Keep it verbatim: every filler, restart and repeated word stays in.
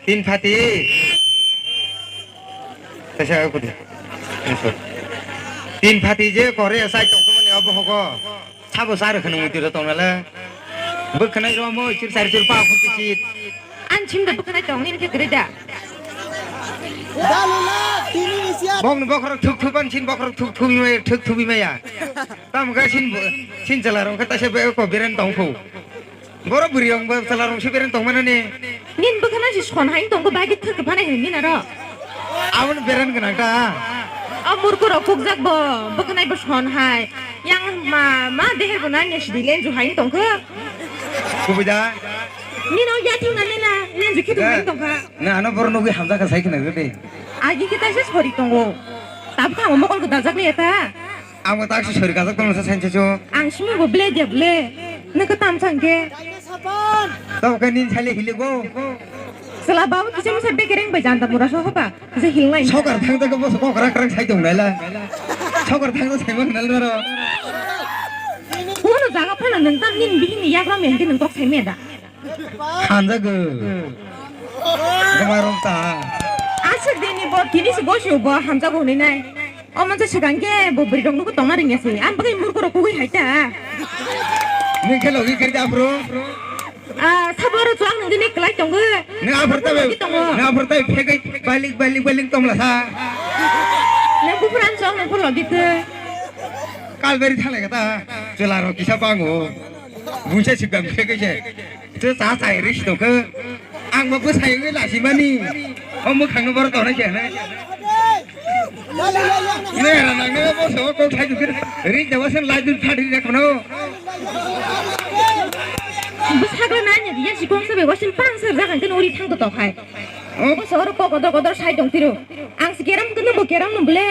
Tin phati. Kaisa kudi. Tin phati je kore sai tongmani obo hogo. Sabo sar khwna mutiro tongnala. Bwkhanai romo chir sar chir pa khun kichit. An chim da bwkhanai tong nin khe gre da. Bong ni bokhorok thuk thuk an chin bokhorok thuk thuk thuk thuk thuk maya. Tam ga chin chin chala rong kata se be ko beren tong khu. Borok bwrwi rok bo chwla rok se bereng tong mano ni. Nin bwkhana si son hai tong ko bai thwk phana hin mina ro. Aboni bereng gwnang ta. A murko rok kukjak bo bwkhanai bo son hai. Yang ma ma deher bo nang ne sidi lenju hai tong ko. Kubui da. Nin o ya thung na ne na lenju khitu hai tong kha. Na ano bor nugui hamja kha sai khna gede. Agi kita se sori tongo. Tab kha mo mokol ko dajak le ta. Ang bo tak si sori kajak tongsa sanse chu. Ang simi bo ble dia ble. Nang ko tam sang ke. Tamo khe nin sale hili go. Sela babu kisa misa bekereng bai janta mura so hoba. Kisa hil nai. Sokar thang ta ko boso kok rak rak sai tong nai la. Sokar thang ta sai mang nal ro. Kono jaga phano nang tam nin bihini yagra men ke nang kok sai me da. Hamjago. Goma rok ta. Aswk dini bo tini se bosi bo hamjago hwnwi nai. O mansa swkang khe bo bwrwi rok nugo tongna ringya se. Ang bagwi murko rok kugui hai ta. Nung khe logi kiri da bro. Ah, sabo ro chuang nung dini klai tongo. Nung aphar ta be. Logi tongo. Nung aphar ta be phegai balik balik balik tongla sa. Nung bufur ang chuang nung phulo di khe. Kalberi thalai kata. Chwla rok kisa bango. Bungsa swkang phegai se. Tei cha chai ri si tongkhe. Ang bo bwsai wngwi lasimani. O mwkhangno borok tongnai se hwnwi. Nera nangnai bo so kok thai dukhe. Ri dewa sen lai dun thadi re kono. Bwsakla nanya diya si kongsa be wasin pang ser jagan ken uri thang to tokhai. O bo so ro kok odor odor sai tong tiro. Ang si keram kunu bo keram no ble.